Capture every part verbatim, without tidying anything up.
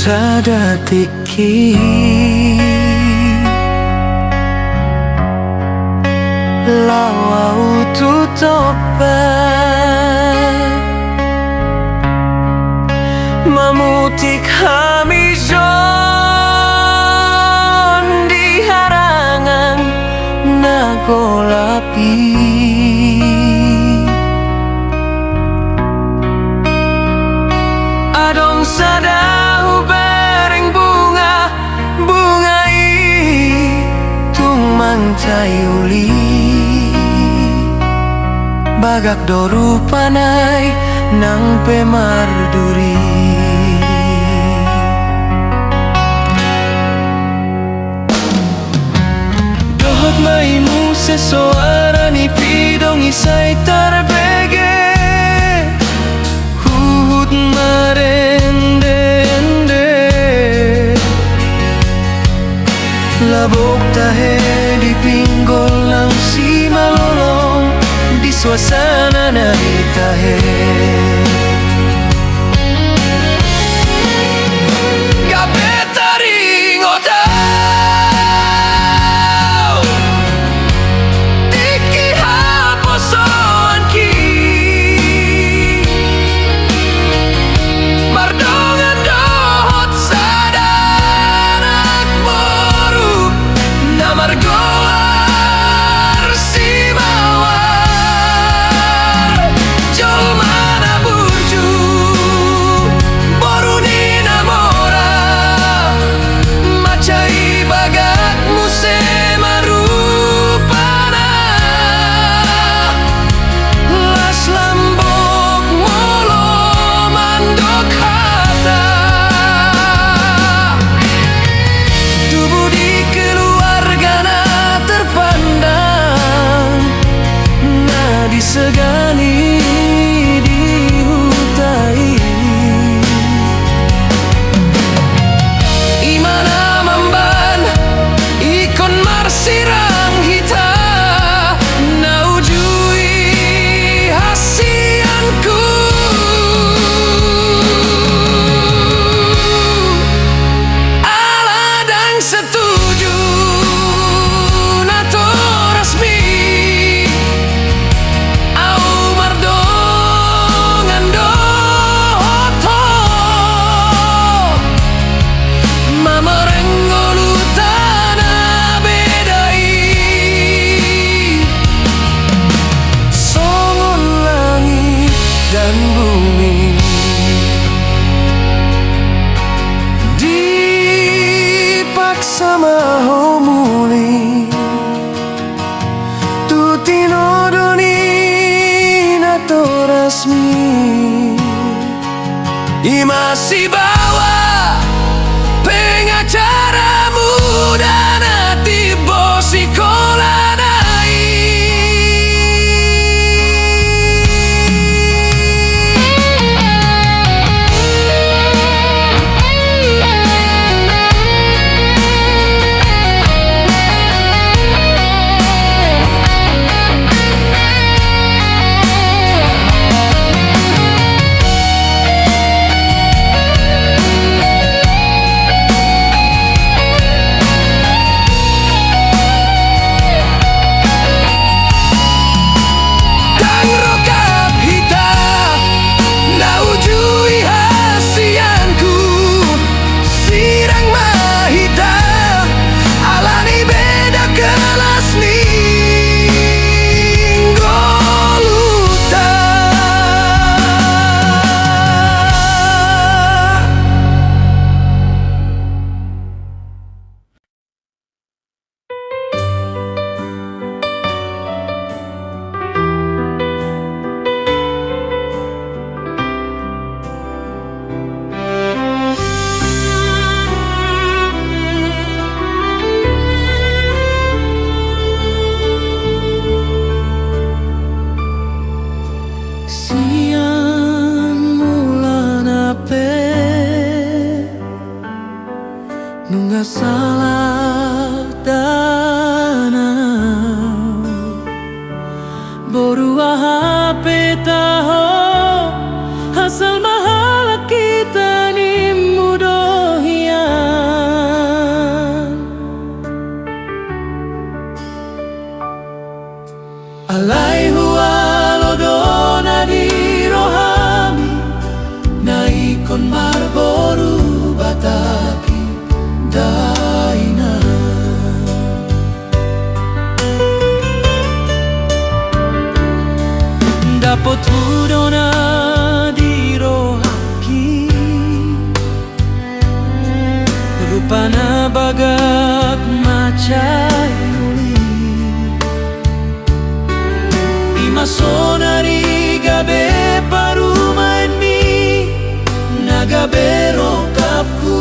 Sada tingki laho ahu tu tompar, mamutik hamijon di harangan na golap i. Adong sada hubereng bunga, bunga i tung mantai uli. Bagak do rupana i nang pe marduri. Dohot ma i muse soara ni pidong i sai tarbege, huhut marende-ende. Labok tahe di pinggol nang simalolong, di suasana na di tahe. Gabe taringot ahu tingki haposoanki, mardongan dohot sada anak boru na margoar si Mawar. Jolma na burju, boru ni na mora, mansai bagak muse ma rupana. Las lambok molo mandok hata, tubu di keluarga na terpandang na disegani di huta i. I ma na mambahen ingkon marsirang hita, na uju i hasianku. Ala ndang setuju natorasmi, ahu mardongan dohot ho, mamoreng ngoluta na beda i, songon langit dan bumi. Dipaksa ma ho muli tu tinodo ni natorasmi. I ma sibawa pengacara muda na timbo sikolana i. Ndang rongkap hita, na uju i hasianku, sirang ma hita, ala ni beda kelas ni ngoluta. Sian mulana pe nunga salah dana. Boru, aha pe taho, asal ma halak hita, nimmu do Bagak mansai uli. I ma sonari gabe parumaenmi, na gabe rongkapku,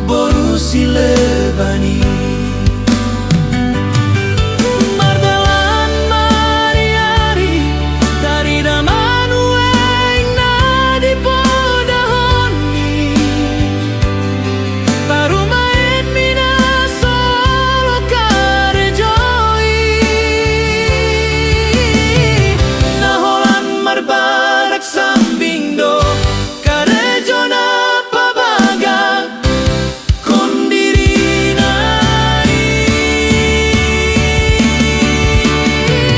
boru sileban i. Mardalan ma di ari, tarida ma nuaeng na dipodahonmi. Parumaenmi na so olo karejo i, na holan marbarak sambing do, karejo na pabagakkon dirina i.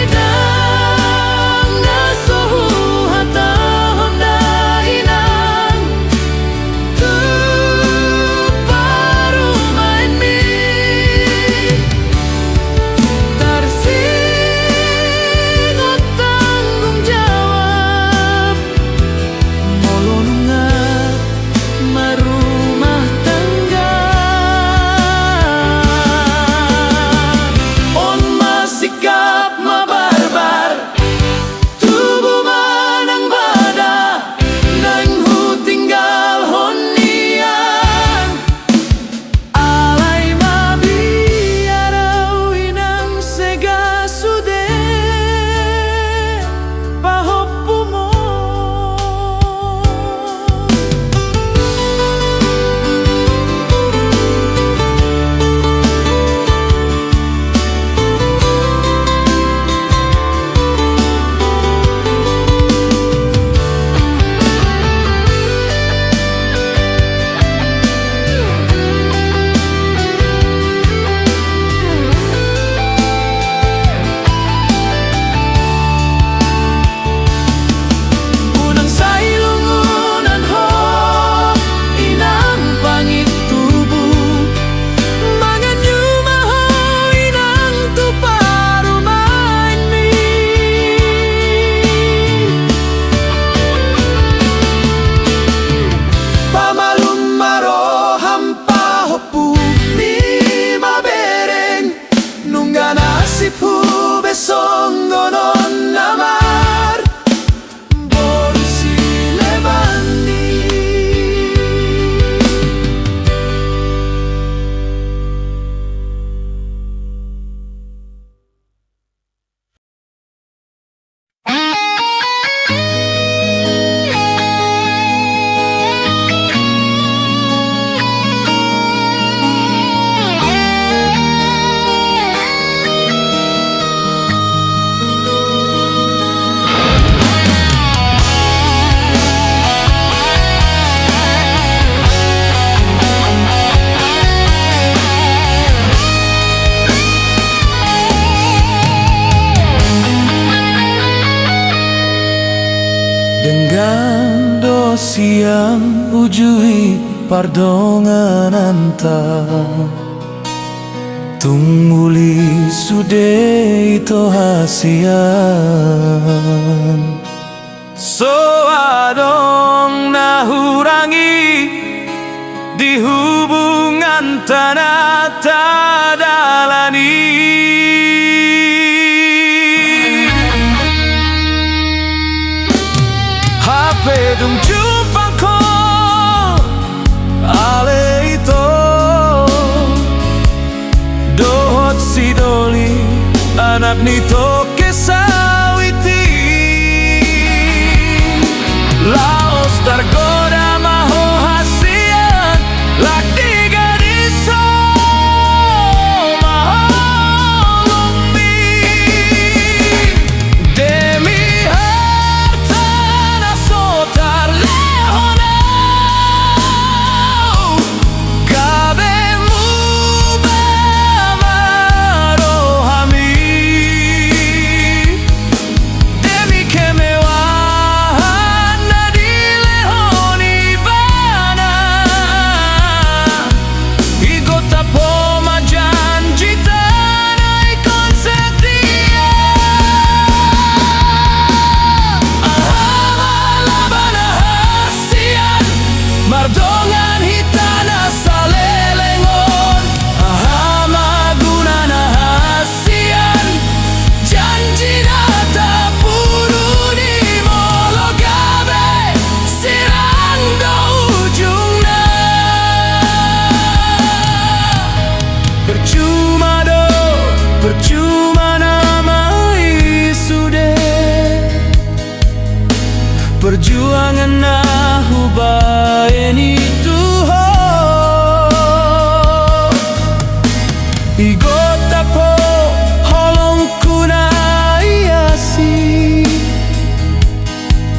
Ndang na so huhatahon da inang tu parumaenmi. Tarsingot tanggung jawab molo nunga marumah tangga. On ma sikap mabarbar, tubu ma nang bada, naeng hutinggalhon nian. Alai mabiar au inang, sega sude pahompumu. Unang sai lungunan ho inang pangintubu, mangan juma ho inang tu parumaenmi. Pamalum ma roham pahompumi ma bereng, nunga nasibhu be songon on na marboru sileban i. Denggan do sian uju i pardongananta, tung uli sude ito hasian. So adong na hurang i di hubunganta na tadalani. Hape dung jumpang ho ale ito dohot si Doli, anak ni Toke Sawit i. Laos targoda ma ho hasian, lak di gadis ho ma holongmi. Demi harta na so tarlehon au, gabe muba ma rohami. Igontap ho holongku na i asi,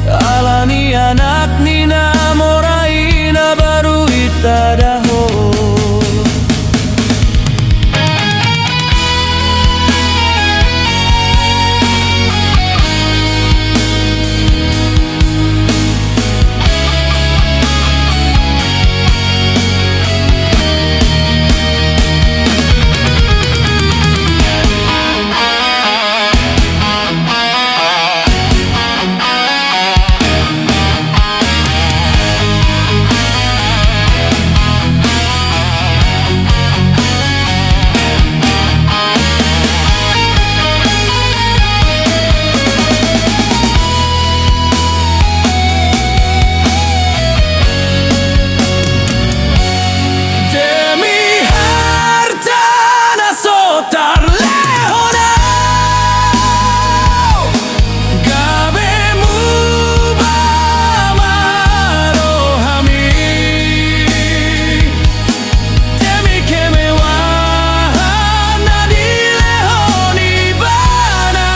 ala ni anak ni na mora i na baru itada ho. Demi harta na so tarlehon au, gabe muba ma rohami. Demi kemewahan na dilehon ibana,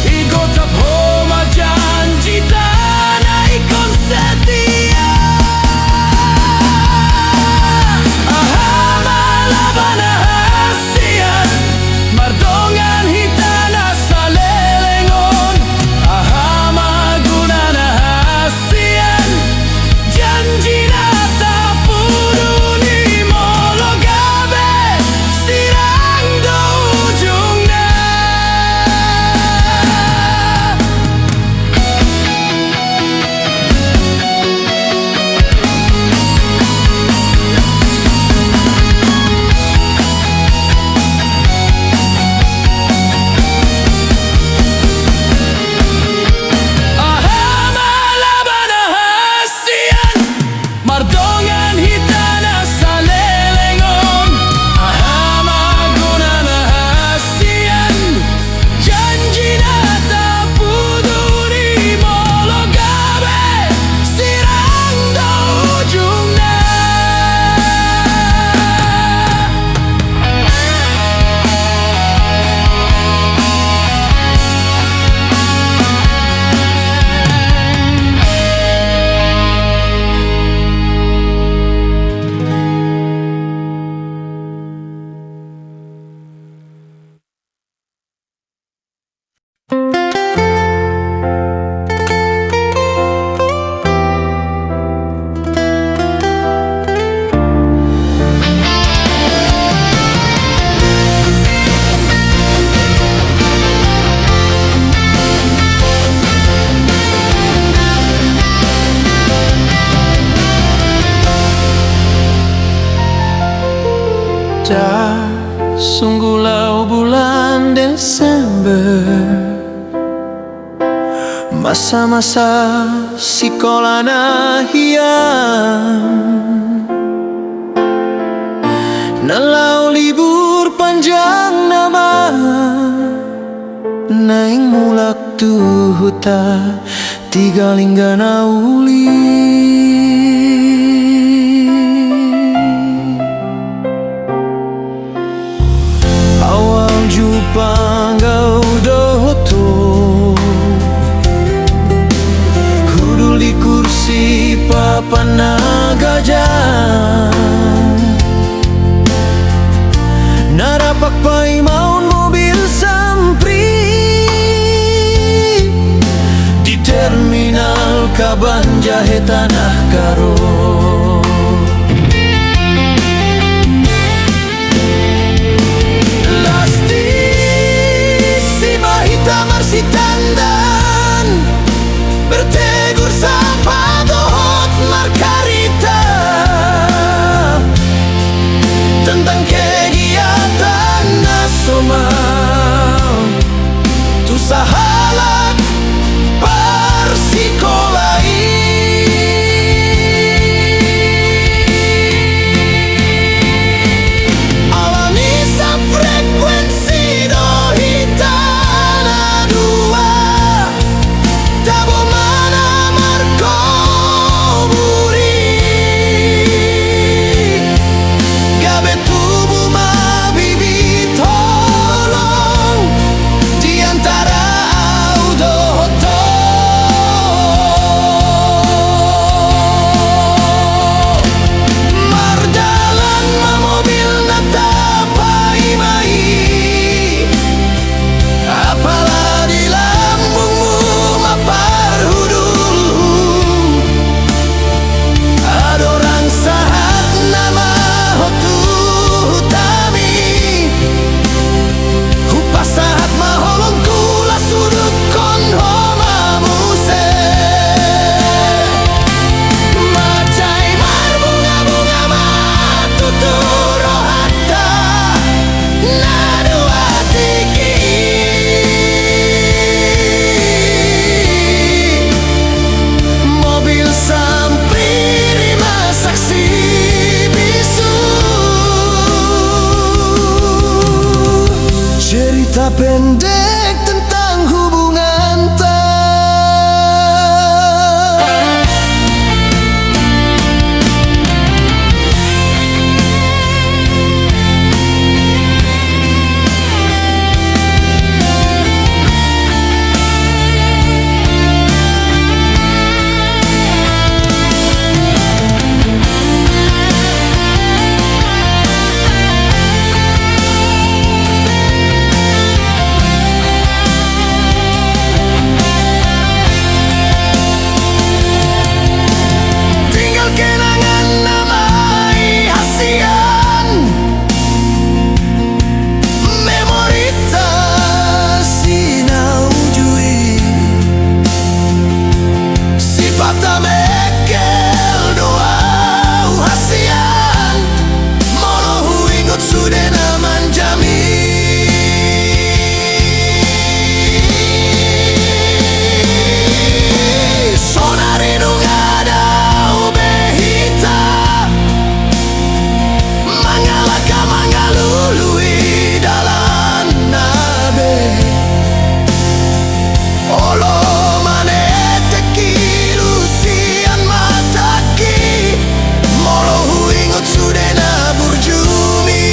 igontap ho ma janjita na ingkon setia. Aha ma laba na hasian mardongan hita na saleleng on? Aha ma guna na hasian janji na tapudun i molo gabe sirang do ujungna? Aha ma laba na hasian mardongan hita na saleleng on? Aha ma guna na hasian janji na tapudun i molo gabe sirang do ujungna? Tasungkun laho bulan Desember, masa-masa sikola na hian, na laho libur panjang nama, naeng mulak tu huta Tiga Lingga na uli. Awal jumpang au dohot ho, hundul di kursi papan na ganjang, na rap paimaon mobil sampri di terminal Kabanjahe Tanah Karo. Las disi ma hita marsitandan, bertegur sapa dohot marcarita tentang kegiatan na somal tu sahalak parsikola i. Pendek tentang hubunganta. Tinggal kenangan nama i hasian. Memorita si na uju i. Sipata mengkel do au hasian. Molo huingot sude na manjami. Sonari nunga dao be hita. Mangalangka mangalului dalanna be. Olo manetek ilu sian matangki. Molo huingot sude na burjumi.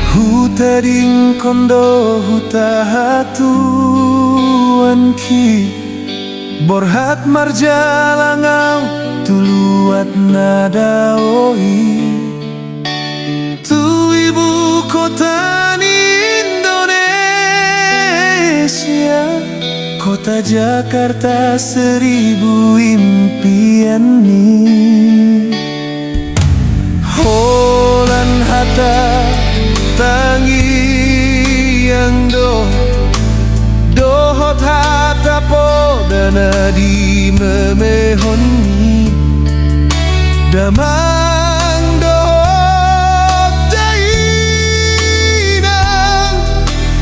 Hutadingkon do huta hatuanki, borhat marjalang au tu luat na dao i. Tu ibu kota ni Indonesia, kota Jakarta seribu impian ni. Holan hata tangiang do, dohot hata poda na dimemehon ni damang dohot dainang,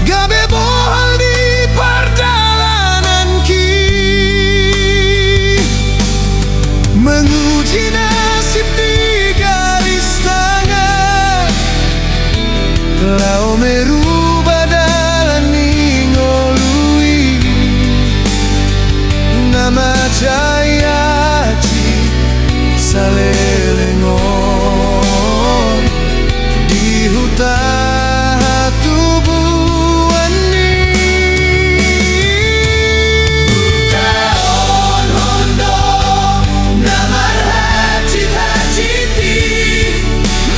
gabe bohal di pardalananki. Menguji nasib di garis tangan, laho merubah dalan ni ngolu i. Na mansai aji saleleng on di huta hatubuan i. Hutaon on do na marhansit-hansit i,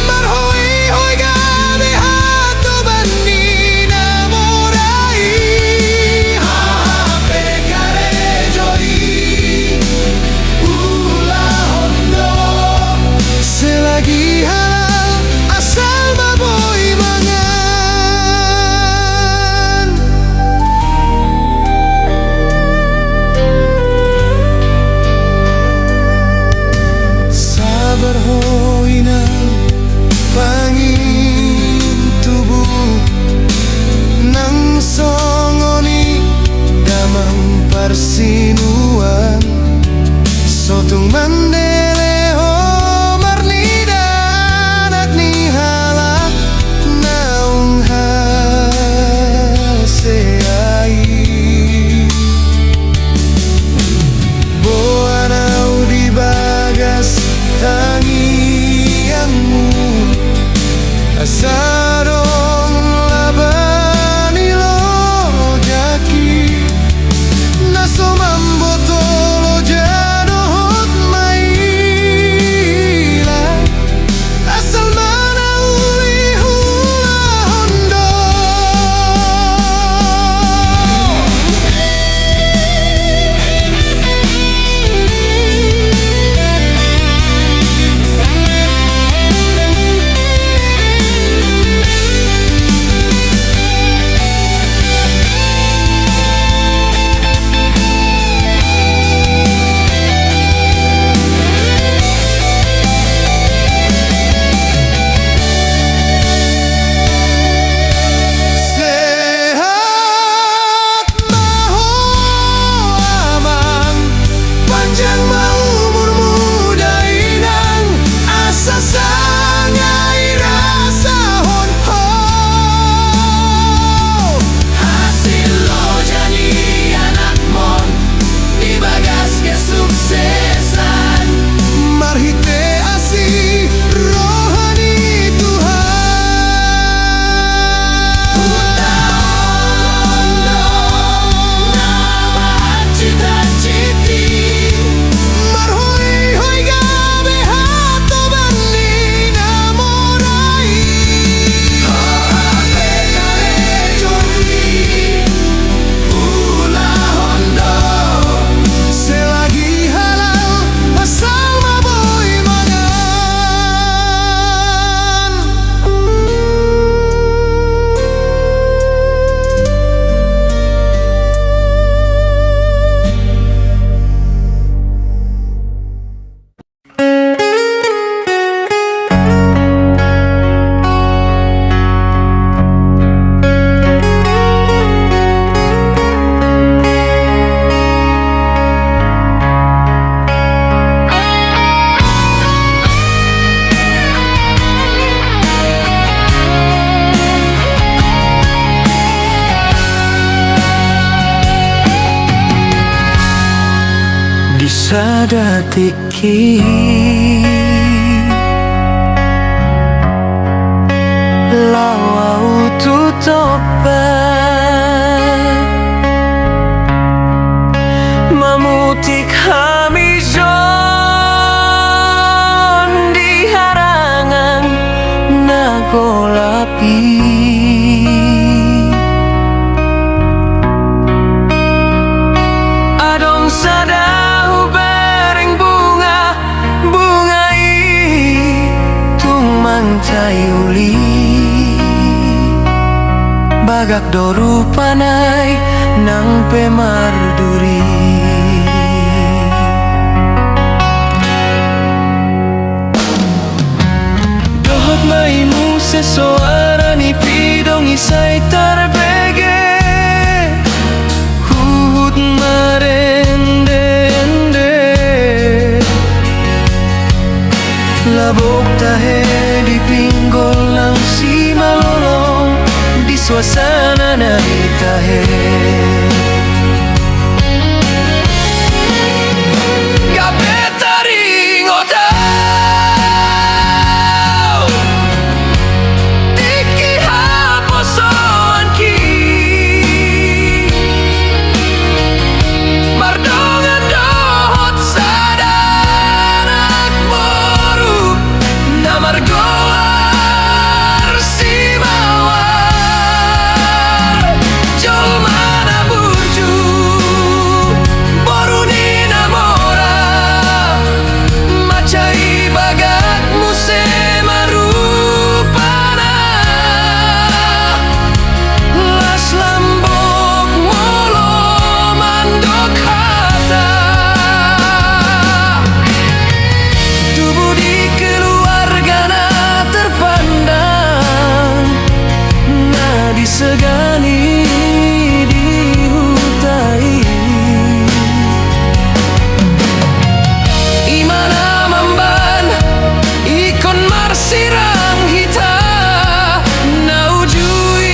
marhoihoi gabe hatoban ni na mora i. Hape karejo i ulahon do, selagi halal asal ma boi mangan. Sabar ho inang, pangintubu, nang songon i damang parsinuan. So tung mandele ho marnida anak ni halak naung hasea i. Boan au di bagas tangiangmu, Sada tingki laho ahu tu Toba, mamutik hami jo di harangan na golap i. Adong sada hubereng bunga, bunga i tung mantai uli. Bagak do rupana i nang pe marduri. Dohot ma i muse soara ni pidong i sai tarbege, huhut marende-ende. Labok tahe di pinggol nang simalolong, di suasana na i tahe. Gabe taringot ahu tingki haposoanki, mardongan dohot sada anak boru na margoar si Mawar, jolma na burju, boru ni na mora. Mansai bagak muse ma rupana, las lambok molo mandok hata. Tubu di keluarga na terpandang, na disegani di huta i. Ima na mambahen ingkon marsirang hita, na uju i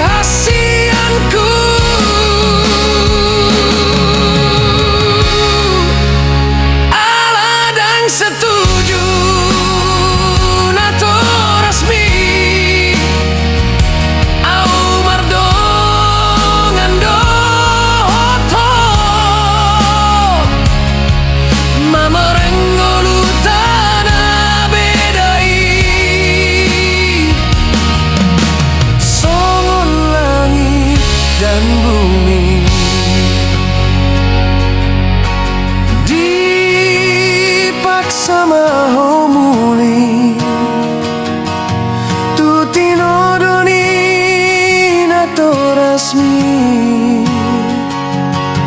hasianku. Ala ndang setuju natorasmi, ahu mardongan dohot ho, mamoreng ngoluta na beda i, songon langit dan bumi. Dipaksa ma ho muli tu tinodo ni natorasmi.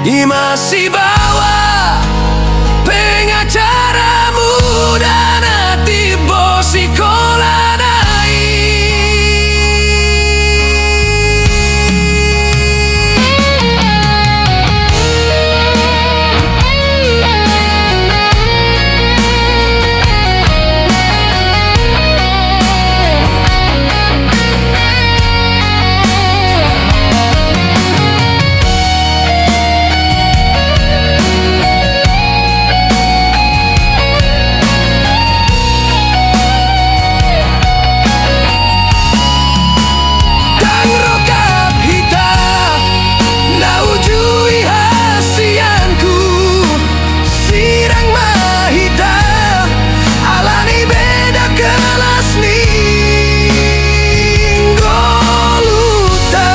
Ima sibawa pengacara muda na timbo sikolana i. Ndang rongkap hita, na uju i hasianku. Sirang ma hita, ala ni beda kelas ni ngoluta.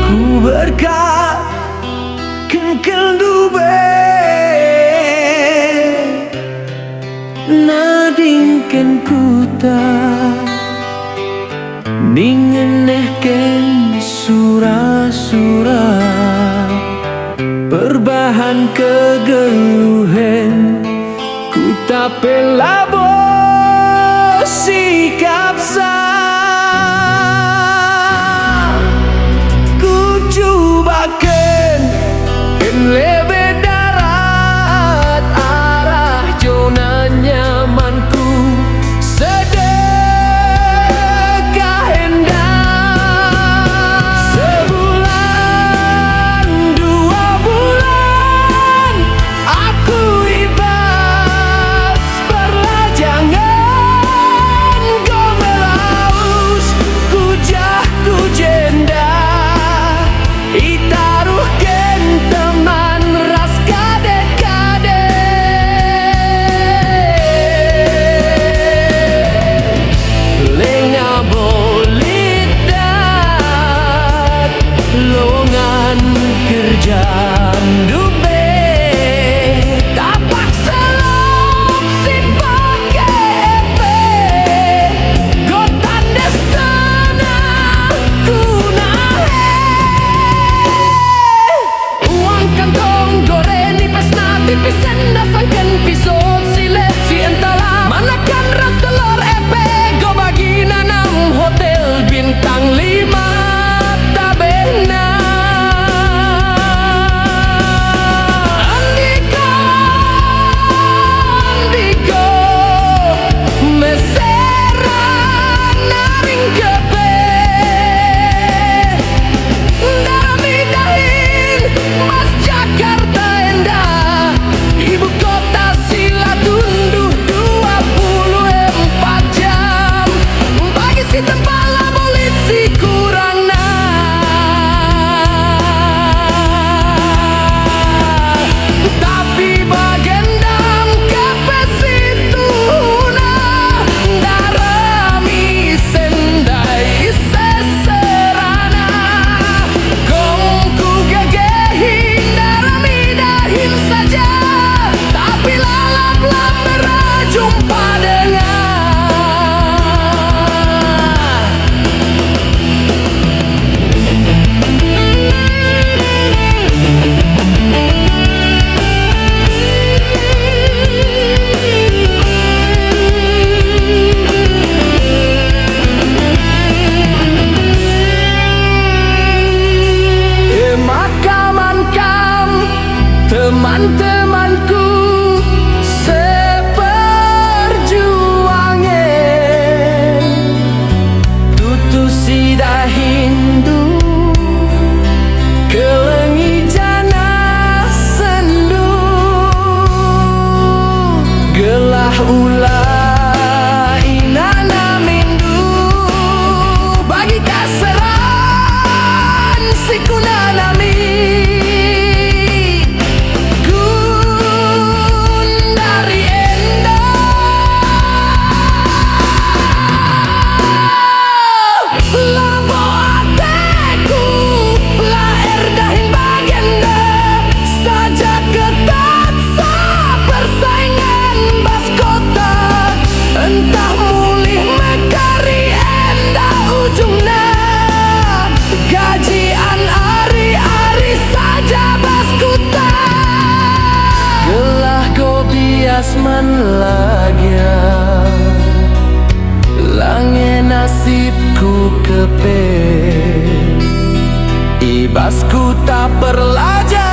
Huberka kengkel do be na dingken huta, ningenehken sura-sura, perbahan kegeluhen Pe labo sikapsa, kucubaken, pe lebe darat arah zona nyamanku. Sedekah enda, sebulan dua bulan, aku i bas parlajangan, gomelaus, kujah kujenda, i taruhken teman ras kadekade. Lenga bolit dat, longan kerja ndube, tapaksa lop sipake epe, gotan des tona kuna he. Uang kantong, goreni, pesna, tipis enda, sangken, pisot, silet, sientala, manakan ras telor, epe, gobagi, nanam, hotel bintang lima, tabehna. Andika, andika, mesera na ringkot pe. Ndarami dahin, mas Jakarta enda, ibu kota Silatunduh dua puluh empat jam. Bagi Sitempala bolit sikurangna. Tapi bagendang kepe situhuna, ndarami sendai seserana. Gong kugegehi, ndarami dahin saja, tapi lalap lam berjumpa dengan. Pemakaman kam, teman-temanku seperjuangan, tutu sidahin do kelengi jana sendu, gelah ula ina nami do bagi kaseran sikunanami. Gundari enda labo ateku, laer dahin bagenda saja ketat sa persaingan bas kota. Entah mulih mekari enda ujungna, gajian ari-ari saja bas kuta. Gelah go bias manlaga, lange nasibku kepe i bas kuta perlaja.